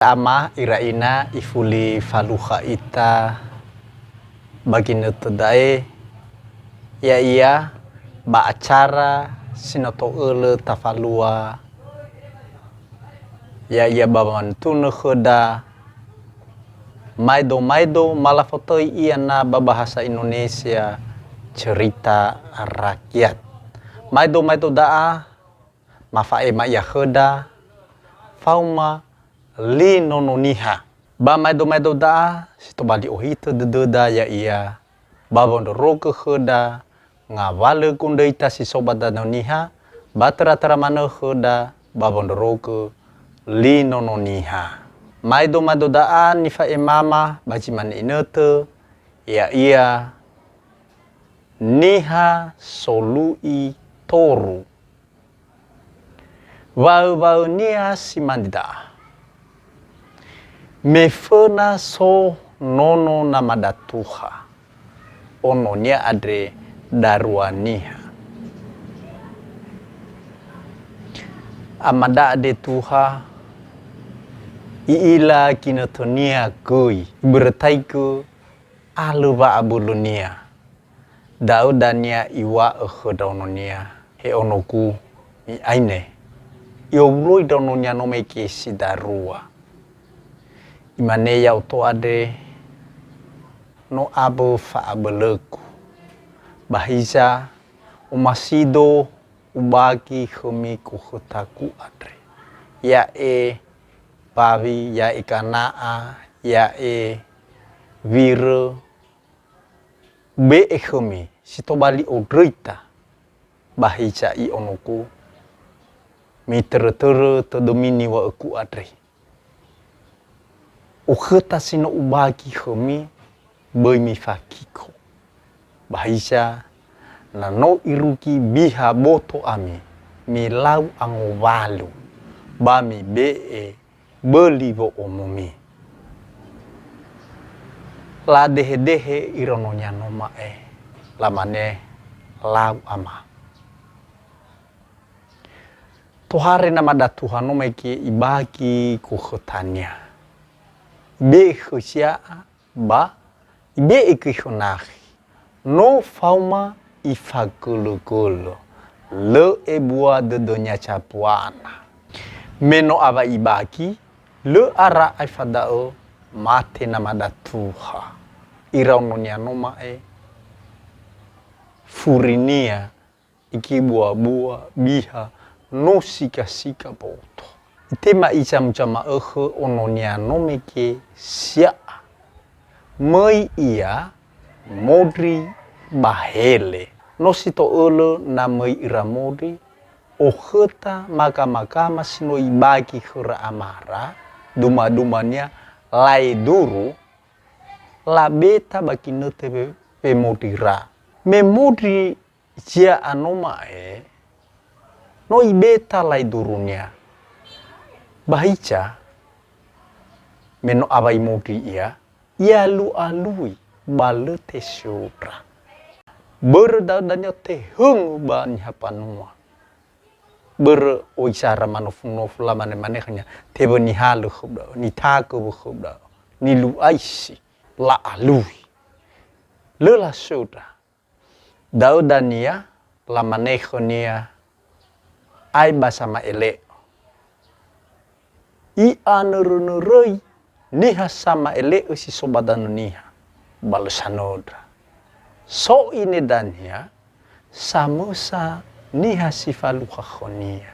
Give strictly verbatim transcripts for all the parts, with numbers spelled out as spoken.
Ama ira ina ifuli falukha ita ba ginötö da'e, ya'ia ba acara si no to'ölö tafalua, ya'ia ba wantunö khöda, maedo-maedo malafotöi ia na ba bahasa Indonesia, cerita rakyat. Maedo-maedo da'a mafa'ema ia khöda faoma li Nono Niha. Ba maedo-maedo da'a si tobali ohitö dödöda ya'ia ba wondrorogö khöda ngawalö gondröita si so ba Danö Niha, ba töra-töra manö khöda ba wondrorogö li Nono Niha. Maedo-maedo da'a nifa'emama ba zi mane inötö, ya'ia niha solu'i toru. Waö-waönia si mane da'a. Me föna so nono namada Tuha, ononia andre darua niha. Amada andre Tuha, i'ila ginötönia göi, ibörötaigö alö wa'abölönia. Da'ö dania iŵa'ö khö ndraononia, "He onogu, mi'aine." I'owuloi ndraononia no mege si darua. Imane ya'odo andre, "No abö fa'abölögu. Ba hiza, omasido ubagi khömi gokhötagu andre. Ya'e bawi, ya'e gana'a, ya'e wirö, ube'e khömi si tobali ondröita. Ba hiza, i onogu, mitörö-törö tödömi niŵa'ögu andre. Okhöta si no ubagi khömi, böi mifakiko. Ba hiza, na no irugi biha boto ami, milau angowalu, ba mibe'e böli wo'omomi." Ladehedehe iraononia no ma'e, lamane, "Lau ama." Tohare namada Tuha no mege ibagi gokhötania. Ibe'e khö sia'a ba ibe'e göi khö nakhi. No faoma ifagölögölö. Lö ebua dödönia zabuana. Me no awai ibagi, lö ara aefa da'ö mate namada Tuha. Iraononia no ma'e, furinia igebua-bua biha no sikasika boto. Itema iza muza ma'ökhö ononia no mege sia'a. Möi ia mondri ba hele. No si to'ölö na möi ira mondri, okhöta magama-gama si no ibagi khöra amara, duma-dumania laeduru, labeta ba ginötö we-, wemondrira. Me mondri sia'a no ma'e, no ibeta laedurunia. Ba hiza, me no awai mondri ia, i'alu-alui ba lö tesöndra. Börö da'ö dania tehöngö ba niha mbanua. Börö oi sara manofu-nofu, lamane-mane khönia, "Tewö nihalö khöu da'ö, nitagö wö khöu da'ö, niluaisi, la'alui." Lö lasöndra. Da'ö dania lamane khönia, "Ae ba sama'ele'ö." I'anörö-nöröi niha sama'ele'ö si so ba Danö Niha, ba lö sanöndra. So ine dania samösa niha si falukha khönia.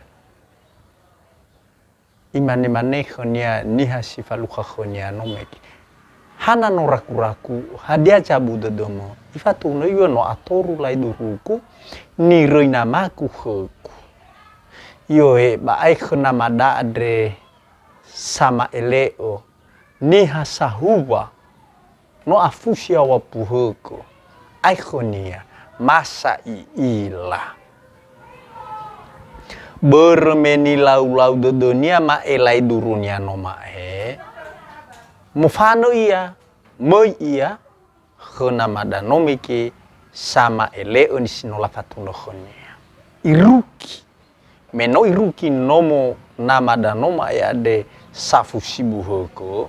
Imane-mane khönia niha si falukha khönia no mege, "Hana no ragu-ragu, hadia zabu dödömö?" Ifatunö, "Iŵa'ö no atoru laedurugu, niröi namagu khögu." I'ohe ba aekhö namada andre sama'ele'ö, niha sahuwa, no afusi yaŵa buhögö, aekhönia, masa i'ila. Börö me nilau-lau dödönia ma'e laedurunia no ma'e, mofanö ia, möi ia, khö namada no mege sama'ele'ö ni si no lafatunö khönia. Irugi. Me no irugi nomo namada no ma'e andre safu sibuhökö.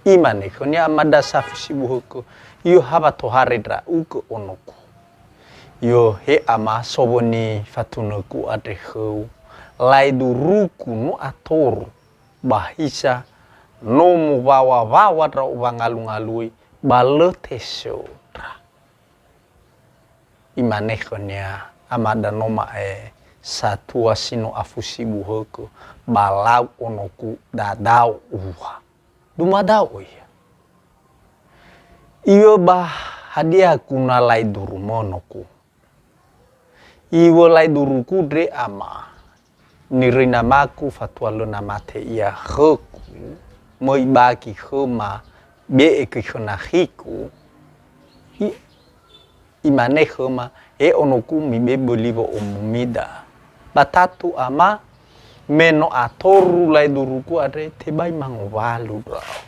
Imane khönia amada safu sibuhökö, "Yo ha wa tohare ndra'ugö onoku. Yo he ama, sowöni fatunögu andre khöu, laedurugu no atoru, ba hiza no muwawa-wawa ndra'o wangalungalui, ba lö tesöndra." Imane khönia, "Amada no ma'e satua si no afu sibuhökö, ba lau onoku, dadao ua." Dumadao ia. Iŵa'ö, "Ba hadia guna laeduru mö onoku?" "Iŵa'ö laedurugu andre ama, niröi namagu fatua lö namate ia khögu, möi ibagi khöma, be'e göi khö nakhigu." I-, imane khöma, "He onogu, mibe böli wo'omumida." "Ba tatu ama, me no atoru laedurugu andre, tebai mangowalu ndra'o."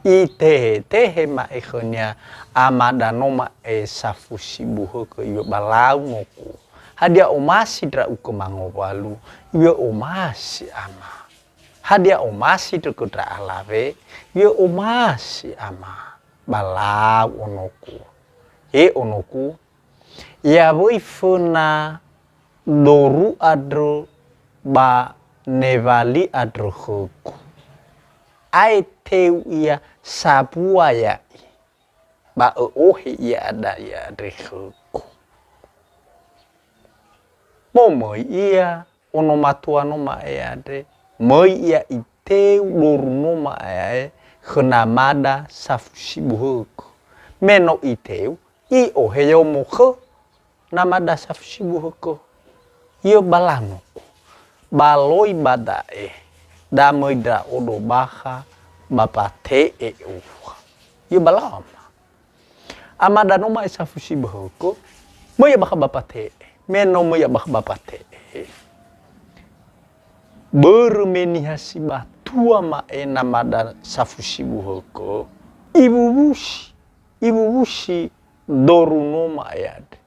Itehe-tehe ma'e khönia amada no ma'e safu sibuhökö, "Iŵa'ö ba lau nogu. Hadia omasi ndra'ugö mangowalu?" "Iŵa'ö omasi ama." "Hadia omasi ndra'ugö ndra alawe?" "Iŵa'ö omasi ama." "Ba lau onogu. He onogu, ya wöi föna doru andrö ba newali andrö khögu. Ae teu ia sambua ya'i, ba ö'ohe ia ada ia andre khögu." Momöi ia ono matua no ma'e andre, möi ia iteu doru no ma'e khö namada safu sibuhökö. Me no iteu, i'ohe yomo khö namada safu sibuhökö. "Iŵa'ö ba lau nogu. Ba loi ba da'e, da möi ndra'odo bakha ba mbate'e ua." "Iŵa'ö ba lau ama." Amada no ma'e safu sibuhökö, möi ia bakha ba mbate'e. Me no möi ia bakha ba mbate'e, börö me niha si batua ma'e namada safu sibuhökö, iwuwusi, iwuwusi doru no ma'e andre.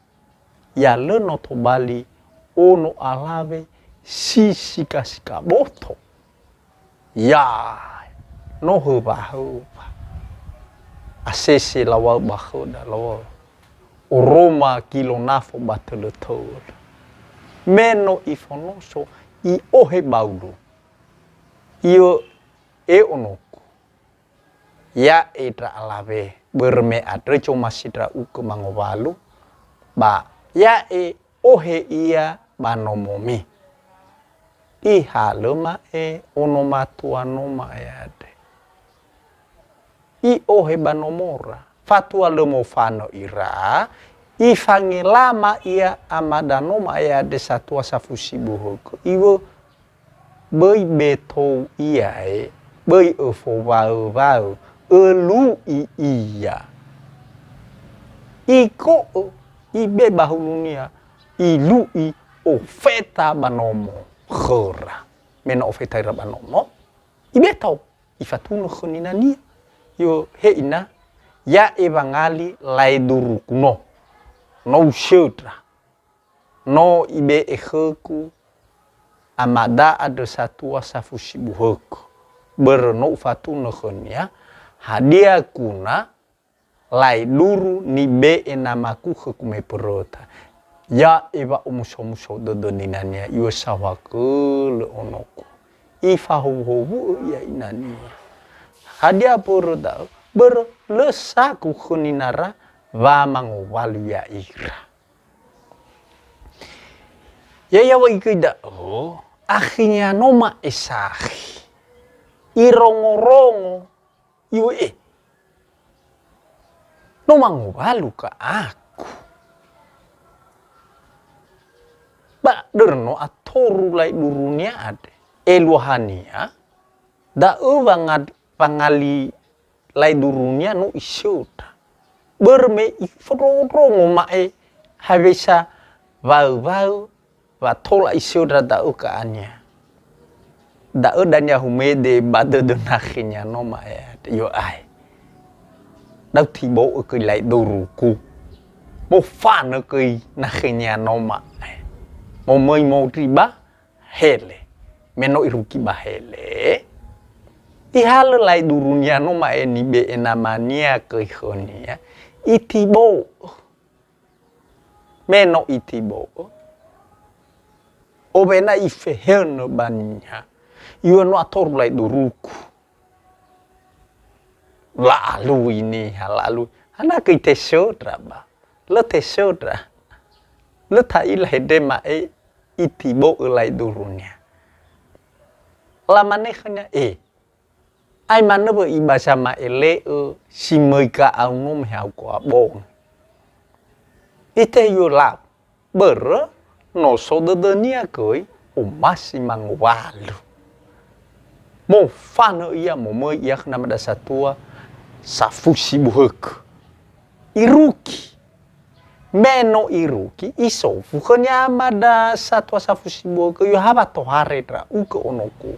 Ya lö no tobali ono alawe si sika-sika boto. Ya, no höwa-höwa. Asese laŵa'ö ba khöda, laŵa'ö, oroma gilo nafo ba tölö-tölö. Me no ifonoso, i'ohe baulu. "Iŵa'ö, he onogu, ya'e ndra alawe, börö me andrö zomasi ndra'ugö mangowalu, ba ya'e ohe ia ba nomomi." Ihalö ma'e ono matua no ma'e andre, i'ohe ba nomora. Fatua lö mofanö ira, ifangelama ia amada no ma'e andre satua safu sibuhökö, "Iŵa'ö, böi betou ia, e, böi öfowaö-waö, ölu'i ia." Igo'ö, ibe ba hulunia, ilu'i, ofeta ba nomo khöra. Me no ofeta ira ba nomo, ibetou, ifatunö khö ninania, "Iŵa'ö, he ina, ya'e wangali laedurugu no. No usöndra. No ibe'e khögu amada andrö satua safu sibuhökö. Börö no ufatunö khönia, hadia guna laeduru nibe'e namagu khögu me mböröta." Ya'e wa'omuso-muso dödö ninania, "Iŵa'ö saohagölö onogu." Ifahowuhowu'ö ia inania. Hadia mbörö da'ö? Börö lö sagu khö ninara wamangowalu ya'ira. Ya'ia wa'igöi da'ö, akhirnya no ma'e sakhi. Irongo-rongo, "Iŵa'ö, e, no mangowalu ka aku." Ba dörö no atoru laedurunia andre. Eluahania, da'ö wanga-, wangali laedurunia no isöndra. Börö me ifondrongondrongo ma'e hewisa waö-waö wa tola isöndra da'ö ka'ania. Da'ö dania humede ba dödö nakhenia no ma'e andre, "Iŵa'ö, da'ö tibo'ö göi laedurugu. Mofanö göi nakhenia no ma'e. Momöi moroi ba hele." me no iruki ba hele, ihalö laedurunia no ma'e nibe'e namania göi khönia, itibo'ö. Me no itibo'ö, owena ifehönö ba niha, "Yua no atoru laeduruku." La'alui niha, la'alui. Hana göi tesöndra ba? Lö tesöndra. Lö ta'ila hede ma'e itibo'ö laedurunia. Lamane khönia, "E, ai manö wö'i ba zama'ele'ö si möi ga'au no me ha'u'ö abonö." Itehe yö lau. Börö no so dödönia göi omasi mangowalu. Mofanö ia, momöi ia khö namada satua safusi buhögö. Iruki. Me no iruki, isofu khönia amada satua safusi buhögö, "Yö ha wa tohare ndra'ugö onoku?"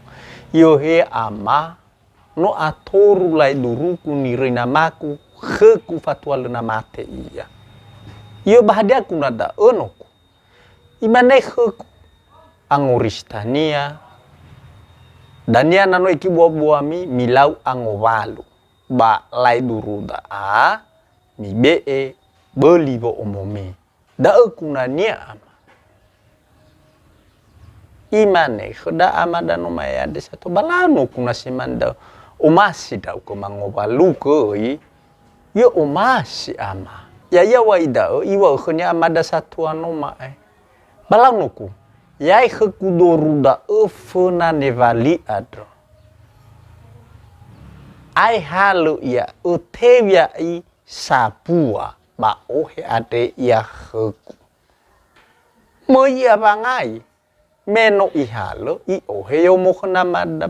"Yö he ama, no atoru laeduruku niröi namaku khögu fatua lö na mate ia." "Yö ba hadia guna da'ö, onoku?" Imane khögu, "Angorisi dania, dania na no ikibuabuami, milau angowalu ba laeduru da'a, mibe'e böli wo'omomi. Da'ö gunania, ama." Imane khöda amada no ma'e andre satua, "Ba lau no guna si mane da'ö, omasi ndra'ugö mangowalu göi?" "Yö omasi, ama." Ya'ia wai da'ö iŵa'ö khönia amada satua no ma'e, "Ba lau no guna, yae khögu doru da'ö föna newali andrö. Aeha lö ia ötewi ya'i sambua ba ohe andre ia khögu." Möi ia wangai. Me no ihalö, i'ohe yomo khö namada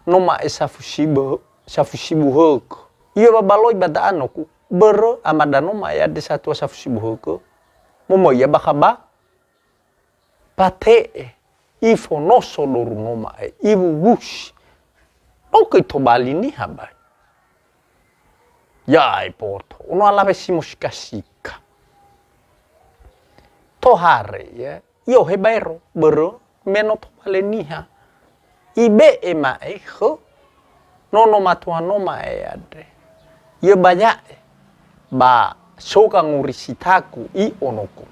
no ma'e safusi bö-, safusi buhögö. I'obabaloi ba da'a nogu, börö amada no ma'e andre satua safusi buhögö, momöi ia bakha ba, ba te'e, ifonoso doru no ma'e, iwuwusi. No göi tobali niha bai. Ya'e boto, ono alawe si mosikasika. Tohare ia, i'ohe baero, börö me no tobali niha. Ibe'e ma'e khö nono matua no ma'e andre. Yö ba ya'e, ba so gangorisitagu i'onogu.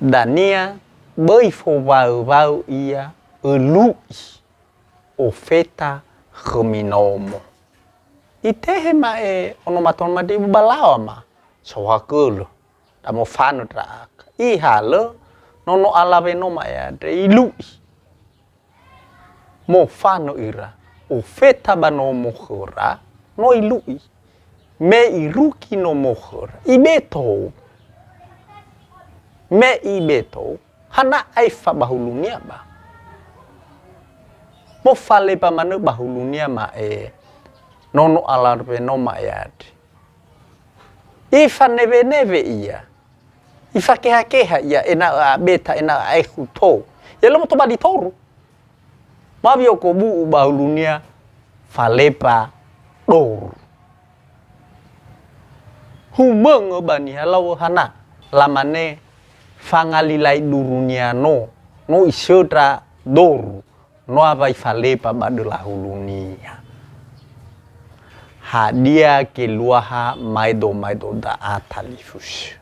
Dania böi fowaöwaö ia ölu'i. Ofeta khömi nomo. Itehe ma'e ono matua no ma'e andre iŵa'ö ba lau ama, saohagölö, da mofanö ndra'aga. Ihalö nono alawe no ma'e andre, ilu'i. Mofanö ira, ofeta ba nomo khöra, no ilu'i. Me irugi nomo khöra, ibe tou. Me ibe tou, hana aefa ba hulunia ba. Mofaleba manö ba hulunia ma'e nono alawe no ma'e andre. Ifanewenewe ia. Ifakehakeha ia ena'ö abeta, ena'ö aekhu tou. Ya lö mo tobali toru. Ma wi'okobu'u ba hulunia faleba doru. Humöngö ba niha lau hana, lamane, "Fangali laedurunia no, no isöndra doru, no awai faleba ba döla hulunia. Hadia geluaha maedo-maedo da'a talifusö?"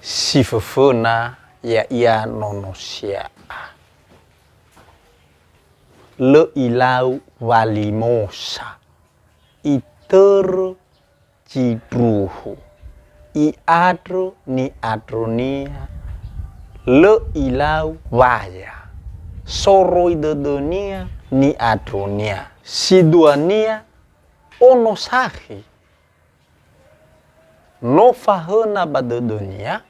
Si föföna ya'ia nono sia'a. Lö ilau walimosa, itörö zindruhu, i'andrö ni'andrönia, lö ilau waya, soroi dödönia ni'andrönia. Si duania, ono sakhi. No fahöna ba dödönia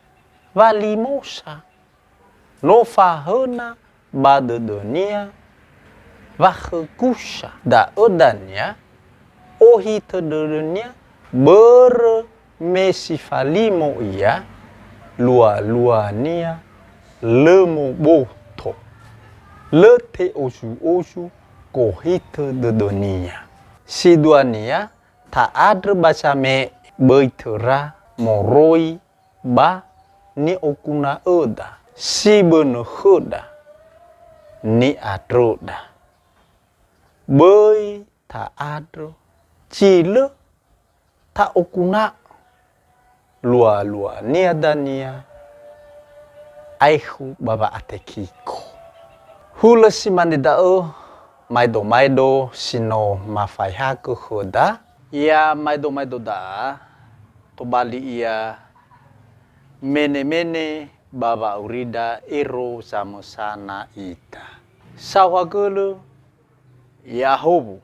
walimosa. No fahöna ba dödönia wakhögusa. Da'ö dania ohitö dödönia, börö me si falimo ia, lualuania lö moboto. Lö te'ozu-ozu gohitö dödönia. Si duania, ta'andrö ba zame'e, böi töra moroi ba ni'oguna'öda. si bõnõ khõda ni'andrõda. Bõi ta'andrö zi lö ta'oguna'ö lualuania dania aekhu ba wa'atekiko. Hulö si mane da'ö, maedomaedo si no mafaehagö khöda. Ya maedomaedo da'a, tobali ia menemene ba wa'aurida ero zamösana ita. Saohagölö ya'ahowu,